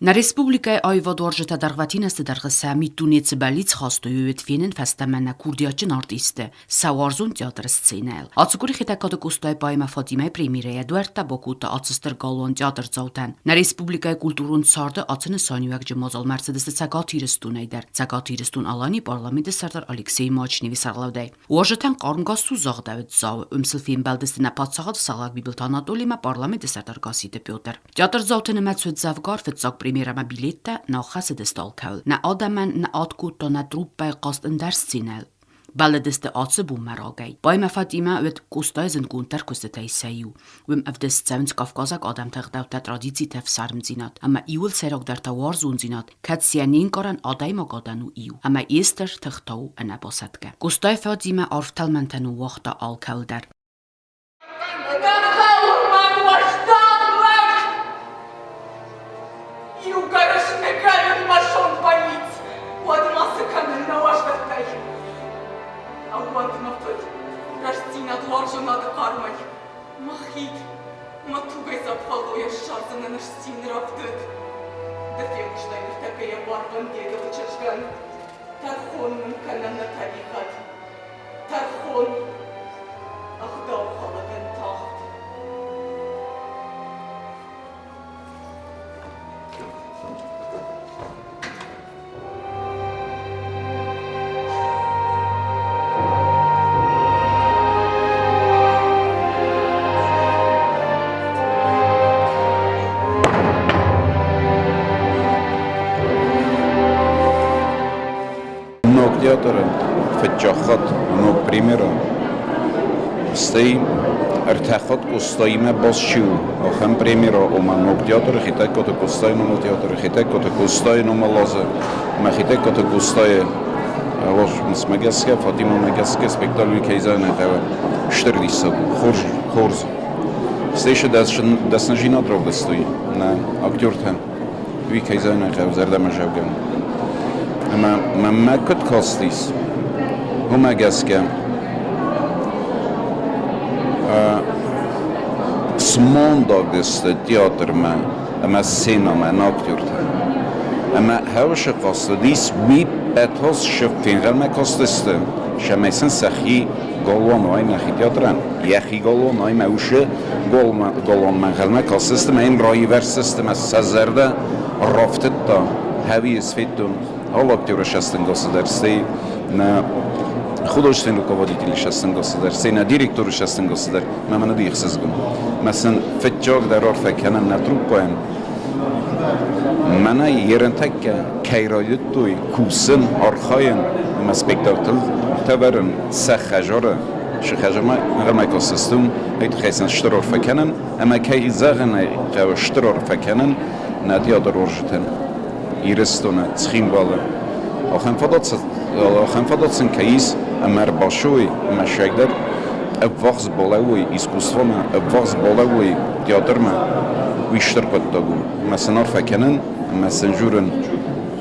Нӕ республикӕйы аивадуарзджытӕ дӕргъвӕтин азты дӕргъы сӕ миддуне цы бӕллиц хастой, уый уыд фенын фӕстӕмӕ нӕ курдиатджын артистты сӕ уарзон театры сценӕйыл. Ацы къуыри Хетӕгкаты Къостайы поэмӕ Фатимӕйы премьерӕйӕ дуӕрттӕ бакодта ацы стыр галуан театрдзаутӕн. Нӕ республикӕйы культурон царды ацы нысаниуӕгджын мадзалмӕ ӕрцыдысты Цӕгат Ирыстонӕй дӕр. Цӕгат Ирыстон-Аланийы парламенты сӕрдар Алексей Мачневы сӕргълӕудӕй. Уазджытӕн хъармгас судзагъдӕуыд Дзауы. Уым сыл фембӕлдысты нӕ паддзахады сӕйраг Бибылты Анатолимӕ парламенты сӕрдар Гасситы Петр. Театрдзауты нымӕц уыд дзӕвгар, фыццаг премьерӕмӕ билеттӕ нал хӕцыдысты алкӕуыл. Нӕ адӕмӕн нӕ ад кодта нӕ труппӕйы хъазт ӕндӕр сценӕйыл. Бӕллыдысты ацы бонмӕ рагӕй. Баймӕ Фатимӕ уыд Къостайы зындгонддӕр куыстытӕй сӕ иу. Уым ӕвдыст цӕуынц кавказаг адӕмты ӕгъдӕуттӕ, традицитӕ, ӕфсармдзинад ӕмӕ иуыл сӕйрагдӕр та уарзондзинад, кӕд сӕ не нкъарӕн адӕймагадӕн у иу, ӕмӕ йе стыр тых та у ӕнӕбасӕтгӕ. Къостайы Фатимӕ арф тӕлмӕнтӕ ныууагъта алкӕуыл дӕр. Иугӕр ысныгӕнын мӕ сонт бӕллиц, уӕд ма цы кӕнын нӕ уӕздӕттӕй? Ӕууӕнд мӕ фыд, рӕстдзинад уарзынады хъармӕй, мӕ хид, мӕ тугӕйдзаг фӕллойӕ ссардзынӕн ӕз цин рӕвдыд. Ды фехъуыстай ныртӕккӕ йӕ барвӕндегыл чызгӕн, тӕрхон мын кӕна нӕ тӕригъӕд. Тӕрхон ӕгъдаухалӕгӕн тагъд. Ног театры фыццаг хатт ног премьерӕ, стӕй ӕртӕ хатт Къостаимӕ баст чи у, ахӕм премьерӕ, ома ног театры Хетӕгкаты Къостайы номыл театры Хетӕгкаты Къостайы номыл азы ӕмӕ Хетӕгкаты Къостайы уацмысмӕ гӕсгӕ, Фатимӕмӕ гӕсгӕ спектакль кӕй зӕгъын хъӕуы, стыр диссаг у, хорз, хорз. Стӕй сӕ дӕсныдзинад равдыстой нӕ актертӕ. Уый кӕй зӕгъын хъӕуы, зӕрдӕмӕзӕугӕ у. Ӕмӕ мӕнмӕ куыд кастис, уымӕ гӕсгӕ смондаг сты театрмӕ ӕмӕ сценӕмӕ нӕ актертӕ. Ӕмӕ хӕуысы кастыдис, уый ппӕтос фенгъӕлмӕ кастысты, цӕмӕй сын сӕхи галуан уай нӕхи театрӕн, йӕхи галуан уай мӕ усы галуанмӕ ӕнхъӕлмӕ кастысты мӕ йын раивӕрзтысты мӕ сӕ зӕрдӕ рафтыдта, хӕви сфедтон алы актеры сӕстӕнгасы дӕр, стӕй нӕ художественный руководители сӕстӕнгасы дӕр, стӕй нӕ директоры сӕстӕнгасы дӕр, мӕ мӕн уыди ӕхсызгон. Мӕ сын фыццагдӕр арфӕ кӕнын нӕ труппӕйӕн, Мӕнӕ ерынтӕккӕ кӕй райдыдтой кусын, архайын ӕмӕ спектакльтӕ вӕрын сӕ хӕдзары, сӕ хӕдзармӕ ӕнхъӕлмӕ кӕсыстум, уый тыххӕй сын стыр арфӕ кӕнын ӕмӕ кӕй зӕгъын ӕй хъӕуы, стыр арфӕ кӕнын нӕ театруарзджытӕн Ирыстоны, Цхинвалы. Ахӕм фадат, ахӕм фадат сын кӕй ис ӕмӕ ӕрбацӕуой ӕмӕ сӕйдӕр ӕввахс балӕууой искусствомӕ, ӕввахс балӕууой театрмӕ, уый стыр хъуыддаг у. Ӕмӕ сын арфӕ кӕнын ӕмӕ сын дзурын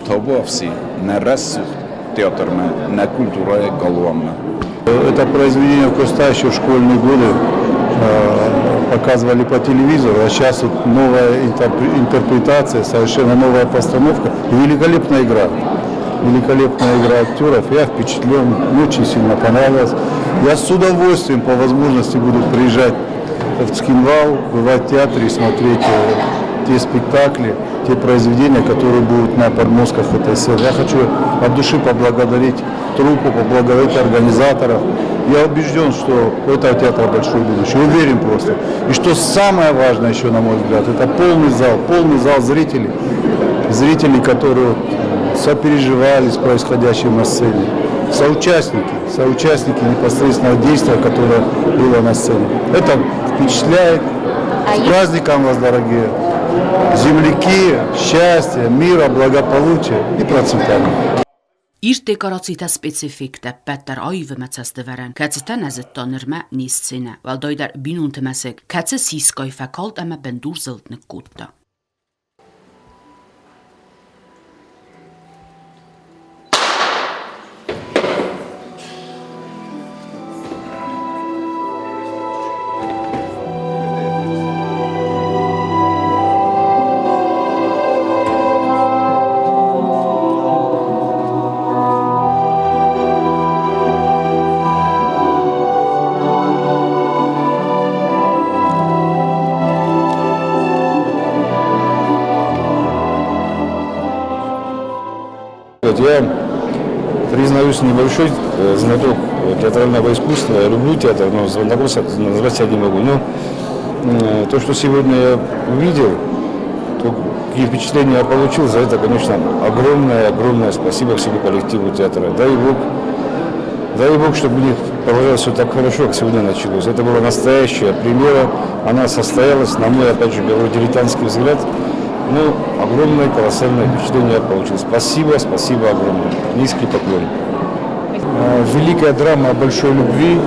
табуафси нӕ рӕсугъд театрмӕ, нӕ культурӕйы галуанмӕ. Это произведение Коста еще в школьные годы показывали по телевизору, а сейчас вот новая интерпретация, совершенно новая постановка и великолепная игра. Великолепная игра актеров. Я впечатлен, мне очень сильно понравилось. Я с удовольствием по возможности буду приезжать в Цхинвал, бывать в театре и смотреть те спектакли, те произведения, которые будут на подмостках этой сцены. Я хочу от души поблагодарить труппу, поблагодарить организаторов. Я убежден, что у этого театра большое будущее, уверен просто. И что самое важное еще, на мой взгляд, это полный зал зрителей, зрителей, которые сопереживали с происходящим на сцене, соучастники, соучастники непосредственного действия, которое было на сцене. Это впечатляет. С праздником вас, дорогие земляки, счастья, мира, благополучия и процветания. Ирд декорацитӕ, спецэффекттӕ, ӕппӕт дӕр аивы мӕ цӕстӕвӕрӕн, кӕцытӕ нӕ зыдта нырмӕ не сценӕ, уӕлдайдӕр бинонты мӕсыг, кӕцы сисгай фӕкалд ӕмӕ бындурзылд ныккодта. Я, признаюсь, небольшой знаток театрального искусства. Я люблю театр, но знатоком назвать себя не могу. Но то, что сегодня я увидел, то, какие впечатления я получил, за это, конечно, огромное-огромное спасибо всему коллективу театра. Дай Бог, чтобы у них продолжалось все так хорошо, как сегодня началось. Это была настоящая премьера. Она состоялась, на мой, опять же, говорю, дилетантский взгляд. Ну, огромное, колоссальное впечатление я получил. Спасибо, спасибо огромное. Низкий поклон. Великая драма о большой любви.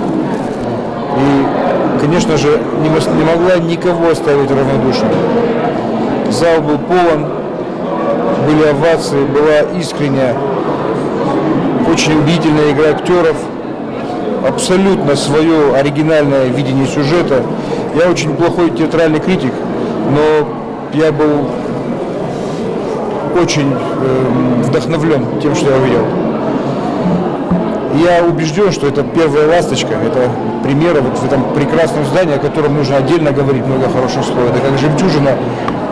И, конечно же, не могла никого оставить равнодушным. Зал был полон, были овации, была искренняя, очень убедительная игра актеров, абсолютно свое оригинальное видение сюжета. Я очень плохой театральный критик, но я был очень вдохновлен тем, что я увидел. Я убежден, что это первая ласточка, это премьера вот в этом прекрасном здании, о котором нужно отдельно говорить много хороших слов. Это как жемчужина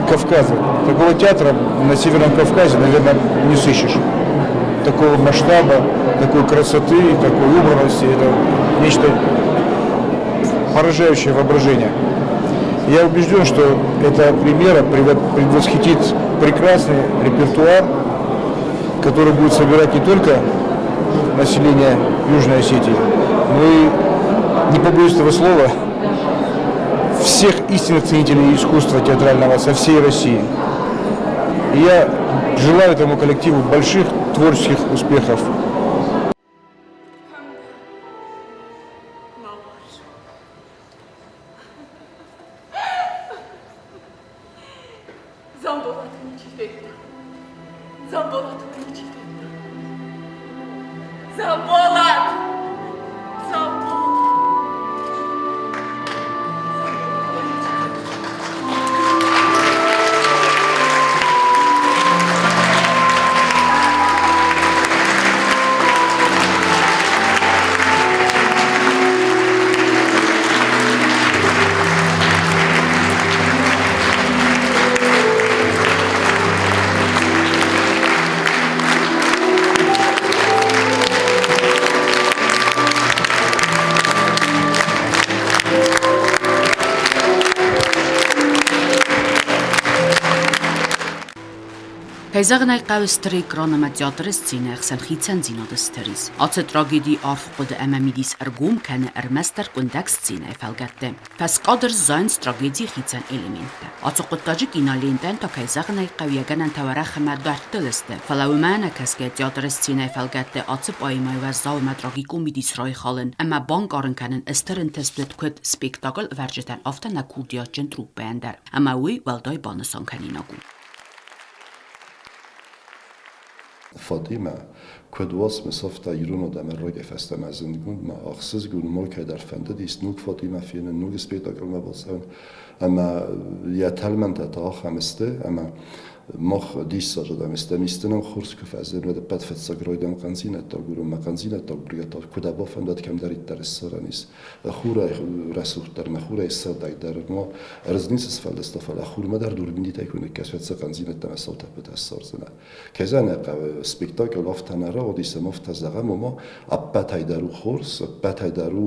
Кавказа. Такого театра на Северном Кавказе, наверное, не сыщешь. Такого масштаба, такой красоты, такой убранности. Это нечто поражающее воображение. Я убежден, что эта премьера предвосхитит прекрасный репертуар, который будет собирать не только население Южной Осетии, но и, не побоюсь этого слова, всех истинных ценителей искусства театрального со всей России. И я желаю этому коллективу больших творческих успехов. Кӕм дӕ, мӕ уарзон? Дзамболаты ничи федта. Дзамболаты ничи федта. Дзамболат! Дзамболат! Дзамболаты ничи федта. Кӕй зӕгъын ӕй хъӕуы, стыр экран ӕмӕ театры сценӕйы хсӕн хицӕндзинад стыр ис. Ацы трагеди арф хъуыды ӕмӕ мидис ӕргом кӕны ӕрмӕстдӕр къуындӕг сценӕйы фӕлгӕтты. Фӕскъадр зайынц трагедийы хицӕн элементтӕ. Ацы хъуыддаджы кинолентӕйӕн та, кӕй зӕгъын ӕй хъӕуы, йӕ гӕнӕнтӕ уӕрӕх ӕмӕ дӕрдтыл сты, фӕлӕ уымӕ ӕнӕкӕсгӕ театры сценӕйы фӕлгӕтты ацы поэмӕйы уӕззау ӕмӕ трагикон мидис райхалын ӕмӕ банкъарын кӕнын стыр ӕнтыст уыд куыд спектакль ӕвӕрджытӕн, афтӕ нӕ курдиатджын труппӕйӕн дӕр. Ӕмӕ уый уӕлдай банысан кӕнинаг у. Фатимӕ, куыд уацмыс, афтӕ ирон адӕмӕн рагӕй фӕстӕмӕ зындгонд ма ӕхсызгон ма кӕйдӕр фӕндыдис ног Фатимӕ фенын, ног спектаклмӕ бацӕуын. Ӕмӕ йӕ тӕлмӕнтӕ та ахӕм сты, ӕмӕ мах диссаджы адӕм стӕм, исты нӕм хорз куы фӕзыны, уӕд ӕппӕт фыццаг райдайӕм хъӕндзинӕдтӕ агурын, мӕ хъӕндзинӕдтӕ агургӕ та куыд бафӕндӕд кӕмдӕриддӕр ссарӕн ис. Хурӕй рӕсугъддӕр ӕмӕ хурӕй сыгъдӕгдӕр ма ӕрдз ницы сфӕлдыста, фӕлӕ хурмӕ дӕр дурбинитӕй куы ныккӕс, уӕд сӕ хъӕндзинӕдтӕ ӕмӕ сау тӕппытӕ ссардзынӕ. Кӕй зӕгъын ӕй хъӕуы, спектакль афтӕ нӕ рауадис ӕмӕ афтӕ зӕгъӕм, ома ӕппӕтӕй дӕр у хорз, ӕппӕтӕй дӕр у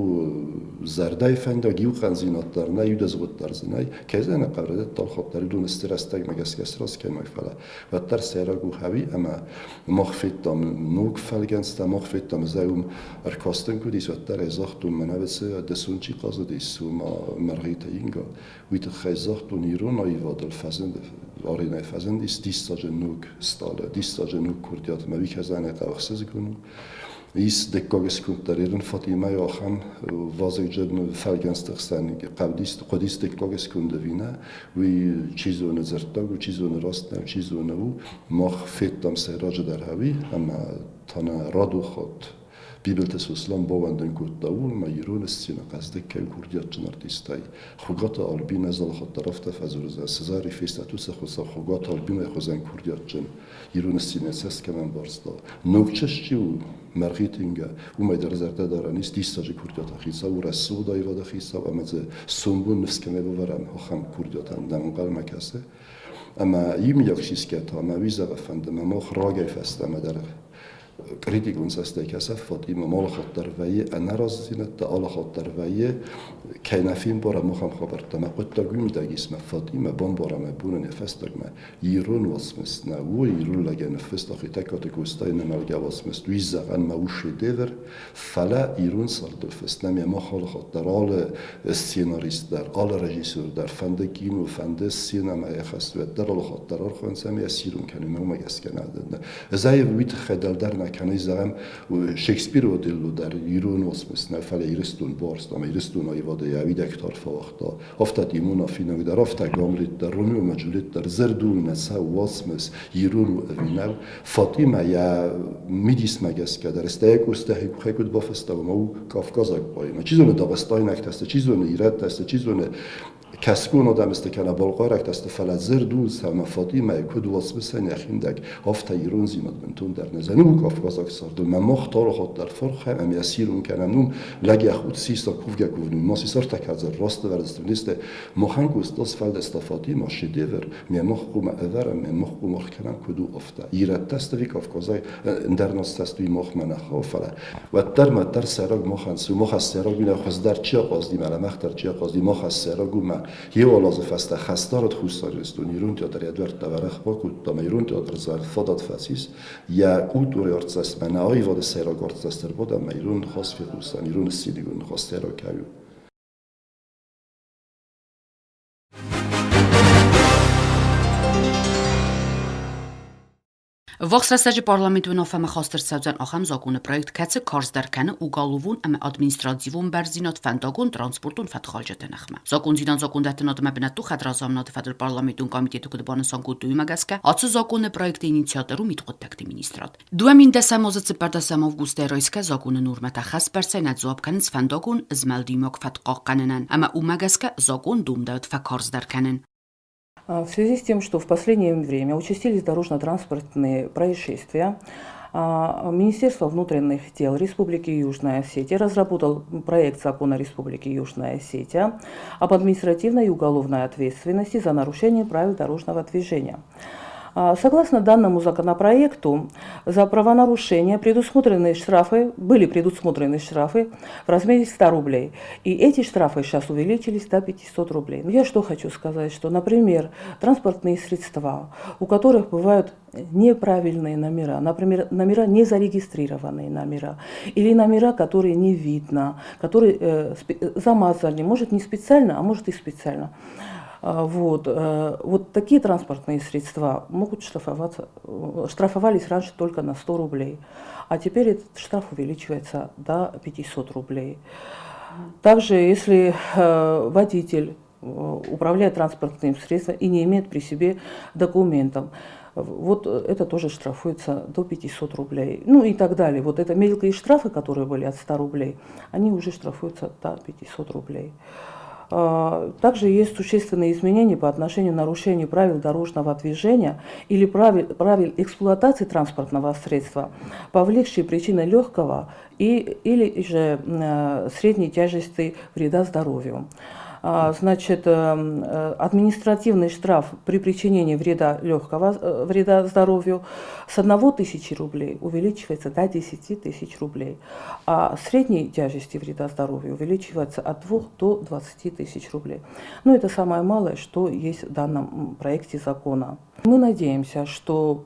зӕрдӕйы фӕндаг, иу хъӕндзинад дӕр нӕй, иу дӕзгъуыд дӕр дзы нӕй. Кӕй зӕгъын ӕй хъӕуы, рӕдыд алхатт дӕр уыдон сты рӕстӕгмӕ гӕсгӕ сраст кӕнинаг, фӕлӕ уӕддӕр сӕйраг у хӕуи ӕмӕ мах федтам ног фӕлгӕнцтӕ, мах федтам, ӕз ӕй уым ӕркастӕн куыд ис, уӕддӕр ӕй загътон, мӕнӕ дысон чи хъазыдис, уымӕ Мӕргъиты Инга. Уый тыххӕй загътон, ирон аивадыл фӕзынд, аренӕйы фӕзындис диссаджы ног стъалы, диссаджы ног курдиат ӕмӕ уый кӕй ӕхсызгон у. Ис дыккаг скульптор Ирон Фатимӕйы ахӕм вазыгджын фӕлгӕнцты хсӕн хъуыдис дыккаг скунды ӕви нӕ, уый чи зоны дзырддаг у, чи зоны раст нӕу, чи зоны у. Мах федтам сӕйраджыдӕр ӕви ӕмӕ та нӕ радухат Бибылты Сослан баууӕндын кодта ууыл, ӕмӕ ирон сценӕ хъӕздыг кӕй у курдиатджын артисттӕй. Хуыгаты Альбинӕ залхатт дӕр афтӕ фӕдзурдзӕн, Цезари фестӕд уыцы хуыцау Хуыгаты Альбинӕйы хуызӕн курдиатджын ирон сценӕ цӕст кӕмӕн барста. Ног чызг чи у, Мӕргъиты Ингӕ, уымӕй дӕр зӕрдӕдарӕн ис диссаджы курдиаты хицау, у рӕсугъд аивады хицау ӕмӕ дзы сомбон ныфс кӕмӕй бавӕрӕм, ахӕм курдиатӕн нӕм ӕнхъӕлмӕ кӕсы. Ӕмӕ иумиаг сисгӕ та мӕ уый зӕгъы фӕнды, мӕ мах рагӕй фӕстӕмӕ дӕр. Критикон цӕстӕй кӕса Фатимӕ алы хатт дӕр вӕййы ӕнӕразыдзинӕдтӕ, алы хатт дӕр вӕййы, кӕй нӕ фембарӕм, ахӕм хабӕрттӕ. Мӕ хъуыддаг уый мидӕг ис, мӕ Фатимӕ бамбарӕм ӕ бонӕн йӕ фӕстагмӕ, ирон уацмыс нӕ у, ирон лӕгӕн ныффыста Хетӕгкаты Къостайы нӕмӕлгӕ уацмыс, уый зӕгъӕн мӕ у шедевр, фӕлӕ ирон цардыл фыст нӕм йӕ мах алы хатт дӕр алы сценарист дӕр, алы режиссер дӕр, фӕнды кино, фӕнды сценӕмӕ йӕ хӕст, уӕддӕр алы хатт дӕр архайынц ӕмӕ йӕ сирон кӕнын, уымӕ гӕсгӕ нӕ Ӕз ӕй уый тыххӕй дӕлдӕр нӕ кӕнын, зӕгъӕм, Шекспиры Отелло дӕр ирон уацмыс нӕ, фӕлӕ Ирыстон барста ӕмӕ Ирыстон аивады йӕ уидӕгтӕ ӕрфӕуагъта. Афтӕ Тимон Афинаг дӕр, афтӕ Гамлет дӕр, Ромео ӕмӕ Джульет дӕр дзырд у нӕ сӕ уацмыс ирон у ӕви нӕу. Фатимӕ йӕ мидисмӕ гӕсгӕ дӕр, стӕй йӕ Къоста къухӕй куыд бафыста, уымӕ у кавказаг поэмӕ. Чи зоны, дагъыстайнӕгтӕ сты, чи зоны, ирӕттӕ сты, чи зоны, Кӕсгон адӕм сты кӕнӕ балхъайрӕгтӕ сты, фӕлӕ дзырд у, ӕмӕ Фатимӕйы куыд уацмысӕн йӕхимидӕг, афтӕ ирондзинад бынтондӕр нӕ зӕны у кавказаг цардыл. Мӕ мах тарыхатт дӕр фырхӕм ӕмӕ йӕ сирон кӕнӕм ном, лӕг йӕ худ систа кувгӕ кувын, ма сисӕртӕ кӕдзӕр растӕвӕрд сты. Махӕн Къоста сфӕлдыста Фатимӕ шедевр, ме мах хъуамӕ ӕвӕрӕм, ме мах хъуамӕ кӕнӕм, куыд у, афтӕ. Ирӕттӕ сты ӕви Кавказӕй, ӕндӕр нацтӕ сты, уый махмӕ нӕ хауы, фӕлӕ уӕддӕр мӕддӕр сӕйраг махӕн цы у, мах сӕйраг у нӕ хуыздӕр чи ахъазди, мӕ лӕмӕгъдӕр чи ахъазди, мах сӕйраг у мӕ еуал азы фӕстӕ хӕстарыд Хуссар Ирыстон ирон театр йӕ дуӕрттӕ уӕрӕх бакодта ӕмӕ ирон театр фадат фӕцис йӕ культурӕйы артдзӕстмӕ, нӕ аивады сӕйраг артдзӕст ӕрбад ӕмӕ ирон ныхас фехъусӕм, ирон сценигон ныхас сӕйраг кӕй у. Ввахс рӕстӕджы парламент уынаффӕмӕ хаст ӕрцӕудзӕн ахӕм законы проект, кӕцы карздӕр кӕны уголовон ӕмӕ административон бӕрндзинад фӕндагон-транспортон фӕткхалджыты ныхмӕ. Закондзинад закондӕттынадмӕ бынӕттон хӕдразамынады фӕдыл парламентон комитеты куыд банысан кодтой, уымӕ гӕсгӕ ацы законы проекты инициатор у мидхъуыддӕгты министрад. 2010 азы 14 августӕй райсгӕ законы нормӕтӕ хӕсбӕрцӕй нӕ дзуапп кӕнынц фӕндагон змӕлдимаг фӕткхъахъхъӕнынӕн ӕмӕ уымӕ гӕсгӕ закон домдӕуыд фӕкарздӕр кӕнын. В связи с тем, что в последнее время участились дорожно-транспортные происшествия, Министерство внутренних дел Республики Южная Осетия разработал проект закона Республики Южная Осетия об административной и уголовной ответственности за нарушение правил дорожного движения. Согласно данному законопроекту, за правонарушение предусмотрены штрафы, были предусмотрены штрафы в размере 100 рублей. И эти штрафы сейчас увеличились до 500 рублей. Но я что хочу сказать, что, например, транспортные средства, у которых бывают неправильные номера, например, номера не зарегистрированные номера, или номера, которые не видно, которые замазали, может не специально, а может и специально. Вот, вот такие транспортные средства могут штрафоваться, штрафовались раньше только на 100 рублей, а теперь этот штраф увеличивается до 500 рублей. Также, если водитель управляет транспортным средством и не имеет при себе документов, вот это тоже штрафуется до 500 рублей. Ну и так далее. Вот это мелкие штрафы, которые были от 100 рублей, они уже штрафуются до 500 рублей. Также есть существенные изменения по отношению к нарушению правил дорожного движения или правил эксплуатации транспортного средства, повлекшие причины легкого или же средней тяжести вреда здоровью. Значит, административный штраф при причинении вреда легкого вреда здоровью с 1 тысячи рублей увеличивается до 10 тысяч рублей, а средней тяжести вреда здоровью увеличивается от 2 до 20 тысяч рублей. Но это самое малое, что есть в данном проекте закона. Мы надеемся, что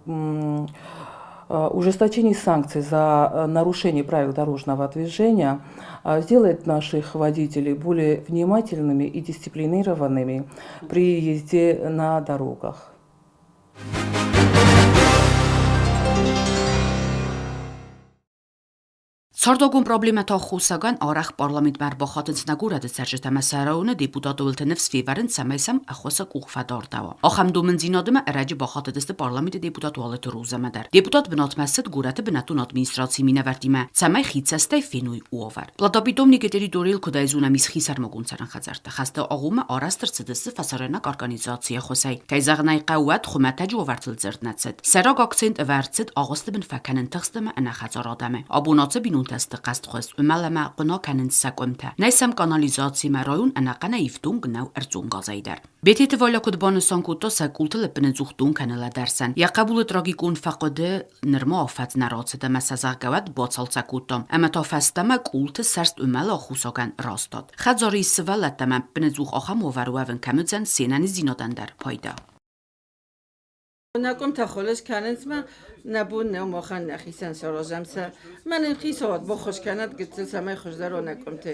ужесточение санкций за нарушение правил дорожного движения сделает наших водителей более внимательными и дисциплинированными при езде на дорогах. Цардуагон проблемӕты аххосагӕн арӕх парламентмӕ ӕрбахатынц нӕ горӕты цӕрджытӕ ӕмӕ сӕ районы депутаты уылты ныфс февӕрынц, цӕмӕй сӕм ӕххуысы къух фӕдардӕуа. Ахӕм домындзинадимӕ ӕрӕджы бахатыдысты парламенты депутат Уалыты Розӕмӕ дӕр. Депутат бынатмӕ ссыд горӕты бынӕттон администрацийы минӕвӕрттимӕ, цӕмӕй хицӕстӕй феной уавӕр. Платопитомникы территорийыл куыдӕй зонӕм ис хисӕрмагонд цӕрӕн хӕдзӕртты хӕсты агъоммӕ арӕзт ӕрцыдысты фӕсарӕйнаг организацийы ӕххуысӕй. Кӕй зӕгъын ӕй хъӕуы, уӕд хуымӕтӕджы уавӕртыл дзырд нӕ цыд. Сӕйраг акцент ӕвӕрд цыд агъуысты бын фӕкӕнын тыхст ӕмӕ ӕнӕхӕдзар адӕмы. Абон ацы бинонты къуымтӕ сты хъӕстхуыз, уымӕл ӕмӕ хъуына кӕнынц сӕ къуымтӕ. Нӕй сӕм канализаци ӕмӕ район ӕнӕхъӕнӕй ифтонг нӕу ӕрдзон газӕй дӕр. Бететы Валя куыд банысан кодта, сӕ къултыл ӕппынӕдзух дон кӕны лӕдӕрсӕн. Йӕ хъӕбулы трагикон фӕхъуыды нырма афӕдз нӕ рацыд ӕмӕ сӕ зӕгъгӕ уӕд бацалцӕг кодтам ӕмӕ та фӕстӕмӕ къулты сӕрст уымӕл аххосагӕн растад. Хӕдзары ис сывӕллӕттӕ ӕмӕ ӕппынӕдзух ахӕм уавӕр уӕвын кӕм уыдзӕн се нӕниздзинадӕн дӕр пайда. Нӕ къуымтӕ хуылыдз кӕнынц мӕ нӕ бон нӕу махӕн нӕхицӕн саразӕм сӕ. Мӕ нын хицауад баххуыс кӕнӕд гыццыл, цӕмӕй хуыздӕр уа нӕ къуымтӕ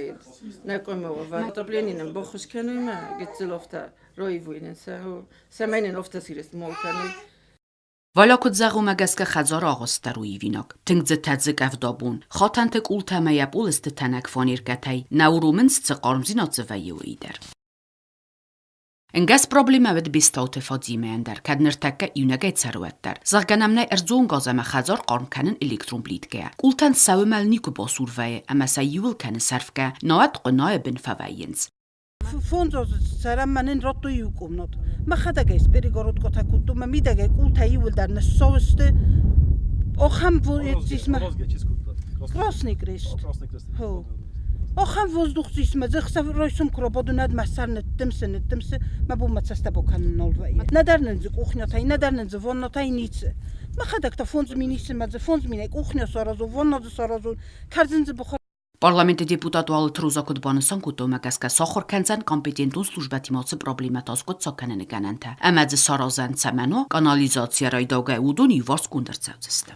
нӕ къуымы уавӕр. Отопление нын баххуыс кӕной мӕ гыццыл офтӕ раивой нын сӕ, цӕмӕй нын офтӕ сирӕст мол кӕной. Валя куыд зӕгъы, уымӕ гӕсгӕ хӕдзары агъуыст дӕр у ивинаг. Тынг дзы тӕдзы къӕвдабон. Хатӕнты къултӕ ӕмӕ йӕ пъол сты тӕнӕг фанеркӕтӕй. Нӕ уромынц, цы хъармдзинад дзы вӕййы, уый дӕр. Ӕнгӕс проблемӕ уыд Бестауты Фадзимӕйӕн дӕр, кӕд ныртӕккӕ иунӕгӕй цӕры, уӕддӕр. Зӕгъгӕ нӕм нӕй ӕрдзон газ ӕмӕ хӕдзар хъарм кӕнын электрон плиткӕйӕ. Къултӕн сӕ уымӕл никуы басур вӕййы ӕмӕ сӕ иуыл кӕны сӕрфгӕ, науӕд хъуынайы бын фӕвӕййынц. Фондз азы цӕрӕм, мӕ нын радтой иу къомнат. Мӕхӕдӕг ӕй сперегородкӕтӕ кодтон, мӕ мидӕгӕй къултӕ иууылдӕр ныссау сты. Ахӕм Красный крест. Ахӕм воздух дзисмӕ дзы ӕхсӕв райсом куы рабадон, ӕд мӕ сӕр ныддымсы, ныддымсы, мӕ бон мӕ цӕстӕ бакӕнын нал вӕййы. Нӕдӕр нын дзы къухнятӕй, нӕдӕр нын дзы ваннатӕй ницы. Мӕхӕдӕг та 5000 исын, мӕ дзы 5000-ӕй къухня саразон, ванна дзы саразон, кӕрдзын дзы бахӕрон. Парламенты депутат Уалыты Роза куыд банысан кодта, уымӕ гӕсгӕ сахуыр кӕндзӕн компетентон службӕтимӕ ацы проблемӕтӕ аскъуыддзаг кӕныны гӕнӕнтӕ ӕмӕ дзы саразӕн цӕмӕн уа, канализацийӕ райдаугӕ уыдон иуварсгонд ӕрцӕудзысты.